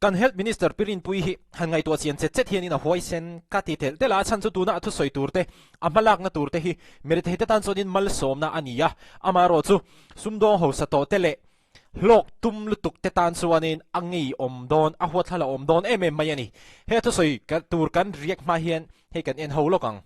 Kan Health Minister Pi Rinpuii hi han ngaihtuah chian chet chet hianin a huaisen ka ti telh telh a, a chhan chu tuna a thusawi tur te, a hmalakna tur te hi mirethei te tan chuanin malsawmna a ni a, amaherawh chu sumdawng hausa tawh te leh hlawk tum lutuk te tan chuanin a ngeiawm dawn, a huathlal a awm dawn em em mai a ni. He thusawi tur kan riak hma hian hei kan en ho lawk ang.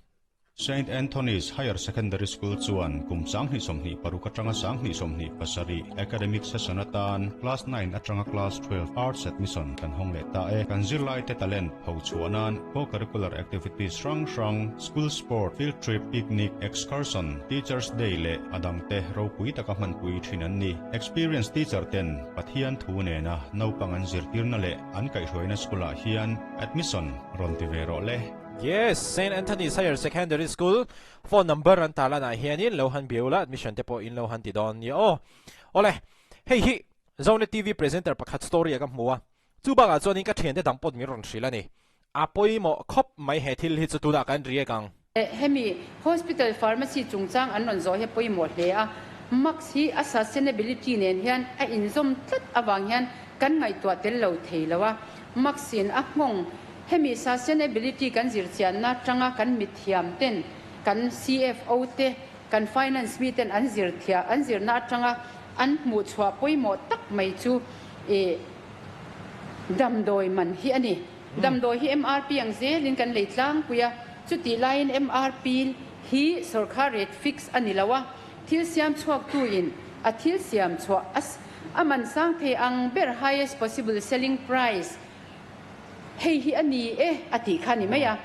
Saint Anthony's Higher Secondary School chuan kum 2026 atanga 2027 academic session atan Class 9 atanga Class 12 Arts admission kan hawng leh ta e. Kan zirlaite talent phochhuah nan co-curricular activities hrang hrang, school sport, field trip, picnic, excursion, Teachers Day leh a dangte ropui taka hmanpui thin an ni. Experienced teacher ten Pathian thu nena naupang an zirtirna leh an kaihhruaina school ah hian admission rawn ti ve rawh le. Yes, Saint Anthony's Higher Secondary School phone number an tarlan ah hianin lo han biu la, admission te pawh in lo han ti dawn nia aw. Awle, hei hi Zonet TV presenter pakhat story a ka hmu a, chu bakah chuanin ka thiante dang pawt min rawn hrilh a ni. A pawimawh khawp mai he thil hi chu tunah kan riak ang. Hemi hospital pharmacy chungchang an rawn zawh hi a pawimawh hle a, mask hi a sustainability nen hian a inzawm tlat avang hian kan ngaihtuah tel lo thei lo a, mask in a nghawng Hemi sustainability kan zirchianna atanga kan mithiam ten, kan CFO te, kan finance mi ten an zirthia an zirna atanga an hmuhchhuah pawimawh tak mai chu ih damdawi man hi a ni. Damdawi hi MRP ang zelin kan lei tlangpui a, chutih laiin MRP hi sawrkhar rate fix a ni lo a, thil siam chhuaktu in a thil siam chhuah a man sang thei ang ber highest possible selling price Hei hi a ni e a tih kha a ni mai a.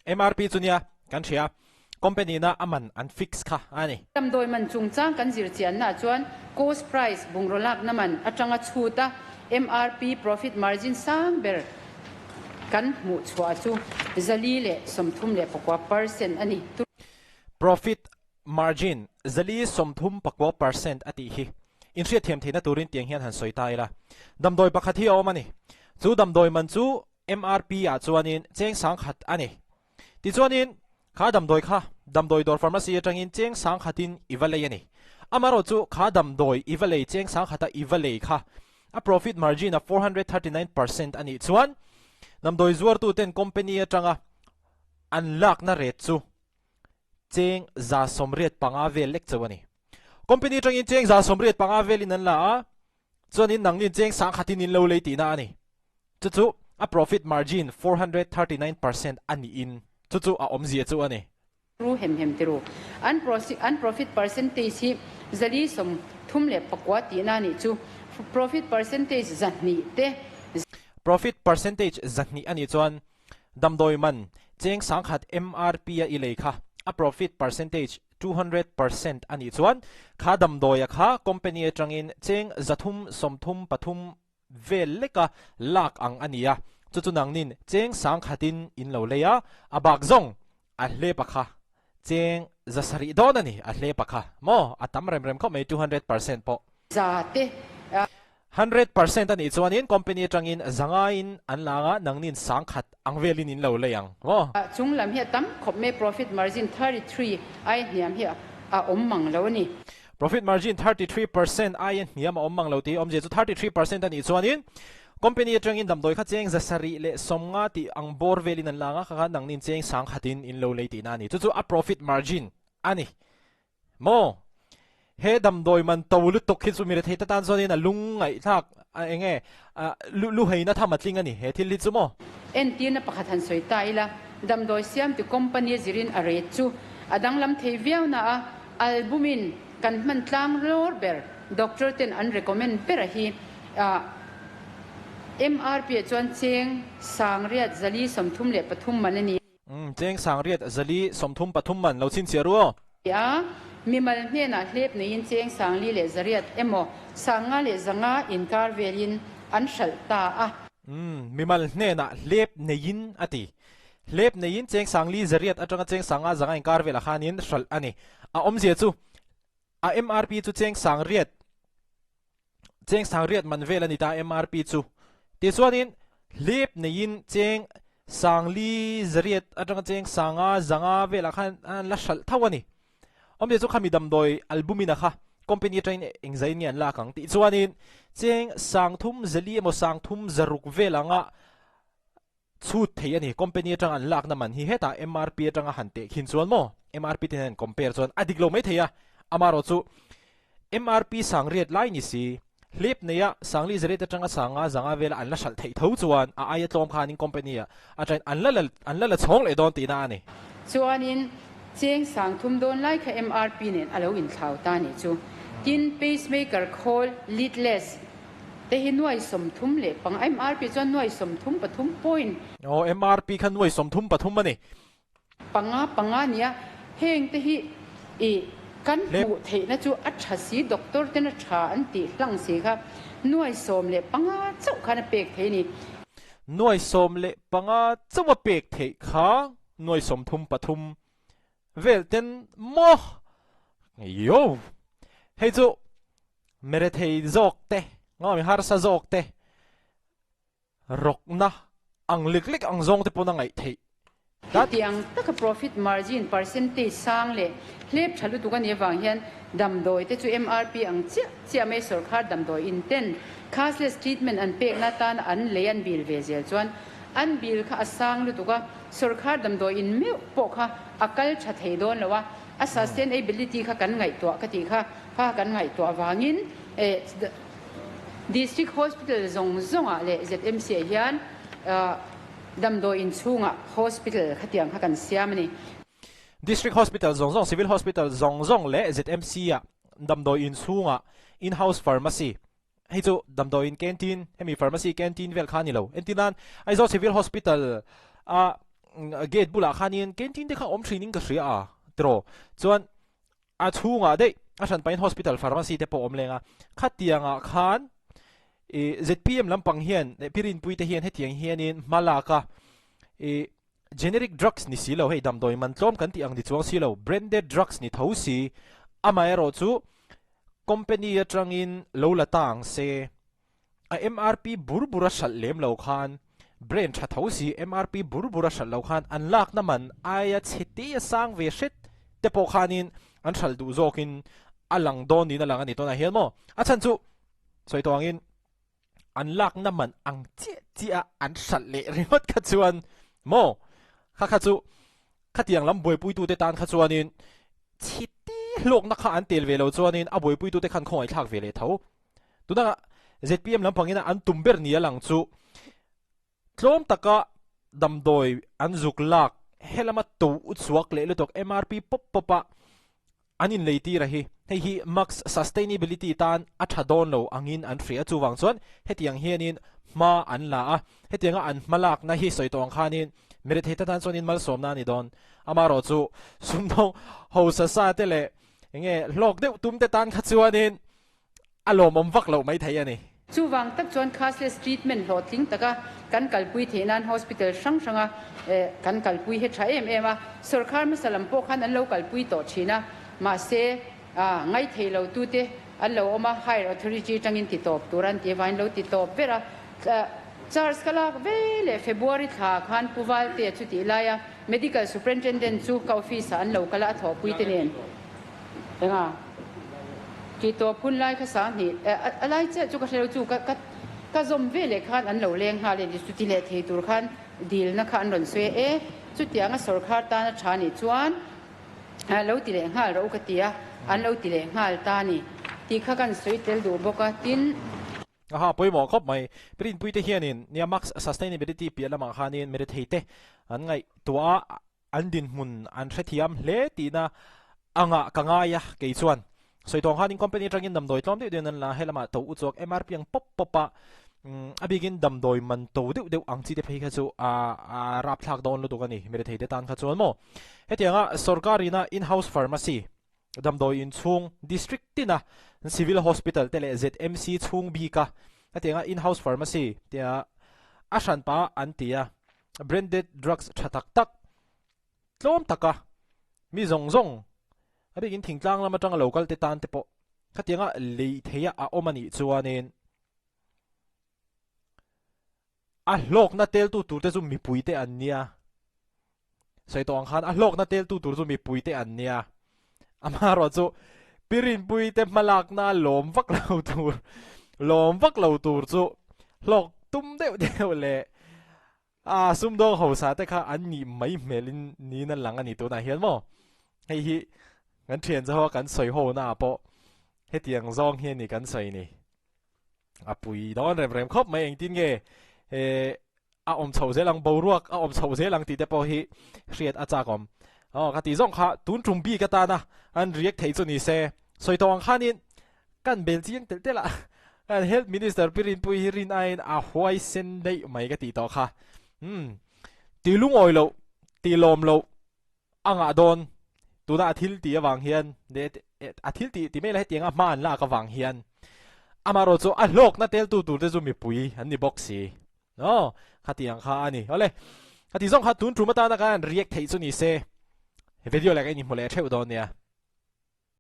MRP chu nia kan hria, company na a man an fix kha a ni. Damdawi man chungchang kan zir chiannaah chuan cost price bungraw lakna man atanga chhut a MRP profit margin sang ber kan hmuh chhuah chu 434% a ni. Profit margin 34% a tih hi inhriatthiam theihna turin tiang hian han sawi ta ila. Damdawi pakhat hi a awm a ni. Chu damdawi man chu MRP ah chuanin cheng sangkhat a ni. Tichuanin kha damdawi kha damdawi dawr pharmacy atangin cheng sangkhatin i va lei a ni. Amaherawh chu kha damdawi i va lei cheng sangkhata i va lei kha a profit margin a 439% a nih chuan damdawi zuartuten company atanga an lakna rate chu cheng 185 vel lek chauh a ni. Company atangin cheng 185 velin an la a, chuanin nangnin cheng sangkhatin in lo lei tihna a ni. Chu chu a profit margin 439% a niin chu chu a awmzia chu a ni. Ru hem hem ti ru. An an profit percentage hi 134 tihna a nih chu. Profit percentage 200 te. Profit percentage 200 a nih chuan Damdawi man cheng sangkhat MRP a i lei kha a profit percentage 200% a nih chuan kha damdawia kha company atangin cheng 333 vel leka lak ang a ni a, chu chu nangnin cheng sangkhatin in lo lei a, a bak zawng a hlepa kha cheng 700 dawn a ni, a hlepa kha maw a tam rem rem khawp mai 200% pawh. Za te a. 100% a nih chuanin company atangin zangaiin an la anga nangnin sangkhat ang velin in lo lei ang maw? Chung lam hi a tam khawp mai profit margin 33 ai hniam hi a awm mang lo a ni. Profit margin 33% ai hniam a awm mang lo tih awmzia chu 33% a nih chuanin company atangin damdawi kha cheng 750 tih ang bawr velin an la anga kha kha nangnin cheng sangkhatin in lo lei tihna a ni. Chu chu a profit margin a ni. Maw? He damdawi man to lutuk hi chu mi rethei ta tan chuanin a lung ngaihthlak a eng nge lu lu heina tham a tling a ni he thil hi chu maw? Entirna pakhat han sawi ta ila, damdawi siamtu company a zirin a rate chu a danglam thei viau na a, albumin kan hman tlang lawr ber doctor ten an recommend ber a hi MRP ah chuan cheng 933 man a ni. Umm, cheng 933 man lo chhinchhiah ru aw. A, mimal hnenah hlep neiin cheng 4,100 emaw 5,500 inkar velin an hralh ta a. Umm, mimal hnenah hlep neiin a ti. Hlep neiin cheng 4,100 atanga cheng 5,500 inkar velah khanin hralh a ni. A awmzia chu a MRP chu cheng 900. Cheng 900 man vel a ni ta MRP chu. Tichuanin hlep neiin cheng 4,100 atanga cheng 5,500 velah khan an la hralh tho a ni. Awmzia chu khami damdawi albumin a kha company atangin engzai nge an lak ang tih chuanin cheng sangthum zali emaw sangthum zaruk vel anga chhut thei a ni. Company atanga an lakna man hi hetah MRP atanga han teh khin chuan maw MRP te hian an compare chuan a dik lo mai thei a, amaherawh chu MRP sangriat lai ni si hlep neia sangli zariat atanga sanga zanga vela an la hralh theih tho chuan a aia tlawm khanin company ah atangin an la an la la chhawng leh dawn tihna a ni. Chuanin cheng sang thum dawn lai kha MRP nen a lo inthlau ta nih chu. Tin, pacemaker khawl leadless te hi nuai 35 MRP chuan nuai 33 point. Aw MRP kha nuai 33 a ni. Panga panga nia, heng te hi i kan hmuh theihna chu a tha si, doctor ten a tha an tih hlang si kha nuai 15 chauh khan a pek theih a ni. Nuai 15 chauh a pek theih kha nuai 33 vel ten maw? Yo! Hei chu merethei zawk te, ngawmi harsa zawk te Rawkna ang lek lek ang zawng te pawn a ngaih theih tlat. Hetiang taka profit margin percentage sang leh hlep tha lutuk a nih avang hian damdawi te chu MRP ang chiah chiah mai sawrkhar damdawi in ten cashless treatment an pekna atana an lei an bil ve zel chuan an bil kha a sang lutuk a, sawrkhar damdawi in meuh pawh kha a kal tha thei dawn lo a, a sustainability kha kan ngaihtuah ka tih kha kha kan ngaihtuah avangin eh District Hospital zawng zawngah leh ZMC ah hian damdawi inchhungah hospital khatiang kha kan siam a ni. District Hospital zawng zawng, Civil Hospital zawng zawng leh ZMC ah damdawi inchhungah in-house pharmacy, hei chu damdawi in canteen, hemi pharmacy canteen vel kha a ni lo. Entirnan, Aizawl Civil Hospital a gate bulah khanin canteen te kha awm thinin ka hria a tiraw? Chuan A chhungah daih a hran pahin hospital pharmacy te pawh awm leng a, khatiangah khan ih zpm lampang hian leh Pi Rinpui te hian hetiang hianin hma lak a ih generic drugs ni si lo hei damdawi man tlawm kan tih ang ni chuang si lo branded drugs ni tho si amaherawh chu company atangin lo la ta ang se a MRP bur bur a hralh lem lo khan brand tha tho si MRP bur bur a hralh lo khan an lakna man aia chhe te a sang ve hret te pawh khanin an hralh duh zawkin a lang dawn niin a lang a ni tunah hian maw a chhan chu sawi tawh angin an lakna man ang chiah chiah a an hralh leh ringawt kha chuan maw kha kha chu Khatiang lam buaipuitute tan kha chuanin chhiti hlawkna kha an tel ve lo chuanin a buaipuitute khan khawngaihthlak ve leh tho. Tunah zpm lampangina an tum ber ni a lang chu tlawm taka damdawi an zuk lak helama to uchuak leh lutuk MRP pawp pawp a An inlei tir a hi. Hei hi Max sustainability tan a tha dawn lo angin an hria chuvang chuan hetiang hianin hma an la a, hetianga an hma lakna hi sawi tawh ang khanin mirethei te tan chuanin malsawmna a ni dawn. Amaherawh chu sumdawng hausa sa te leh enge hlawk deuh tum te tan kha chuanin a lawmawm vak loh mai thei a ni. Chuvang tak chuan cashless treatment hlawhtling taka kan kalpui theih nan hospital hrang hranga kan kalpui hi tha em em a, sawrkhar hmasa lam pawh khan an lo kalpui tawh thin a, mahse ngaithei lo tute an lo awm a, higher authority atangin ti tawp tur an ti avangin lo ti tawp ber a, charge ka lak ve leh February thla khan Pu Valtea chu tih laia medical superintendent chu ka office ah an lo kal a, a thawhpui te nen enga. Tih tawp hun lai kha sanghnih a lai chiah chu ka hre lo chu ka ka ka zawm ve leh khan an lo leng nghal e chuti leh thei tur khan dilna kha an rawn sawi a e chutianga sawrkhar tana tha nih chuan lo ti leh nghal rawh u ka ti a an lo ti leh nghal ta ni tih kha kan sawi tel duh bawk a tin. Aha, pawimawh khawp mai. Rinpui te hianin nia Max Sustainability piah lamah khanin mirethei te an ngaihtuah a, An dinhmun an hrethiam hle tihna angah ka ngai a, kei chuan. Sawi tawng khanin company atangin damdawi tlawm deuh deuhin an la, helamah to u chuak MRP ang pawp pawp a, a bikin damdawi man to deuh deuh ang chi te phei kha chu a rapthlak dawn lutuk a ni, mirethei te tan kha chuan maw. Hetianga sorkarina in-house pharmacy, damdawi inchhung, district tina civil hospital te leh ZMC chhung bika hetianga in-house pharmacy tia a hranpa an ti a, Branded drugs tha tak tak, tlawm taka mi zawng zawng, a bikin thingtlang lam atanga lo kal te tan te pawh khatianga lei theia a awm a nih chuanin a hlawkna teltu tur te chu mipui te an nia. Sawi tawh ang khan a hlawkna teltu tur chu mipui te an nia. Amaherawh chu Pi Rinpui te hmalakna lawm vak lo tur. Lawm vak lo tur chu hlawk tum deuh deuh leh a sumdawng hausa te kha an nih mai hmelin niin a lang a ni tunah hian maw. Hei hi kan thian zaho a kan sawi ho na ah pawh hetiang zawng hi a ni kan sawi ni. A pui dawn rem rem khawp mai engtin nge a awm chho zel ang boruak a awm chho zel ang tih te pawh hi hriat a chak awm. Aw ka tih zawng kha tun tum bik atana an react thei chu ni se sawi tawh ang khanin kan bel chiang telh telh a kan health minister pi Rinpuii hi rin aiin a huaisen daih mai ka tih tawh kha. Umm ti lungawi loh ti lawm loh a ngah dawn tuna a thil tih avang hian a thil tih ti mai la hetianga hma an lak avang hian amaherawh chu a hlawkna teltu tur te chu mipui an ni bawk si aw khatiang kha a ni awle khati zawng kha tun tum atana kan react theih chu ni se video leh ka inhmu leh theuh dawn nia.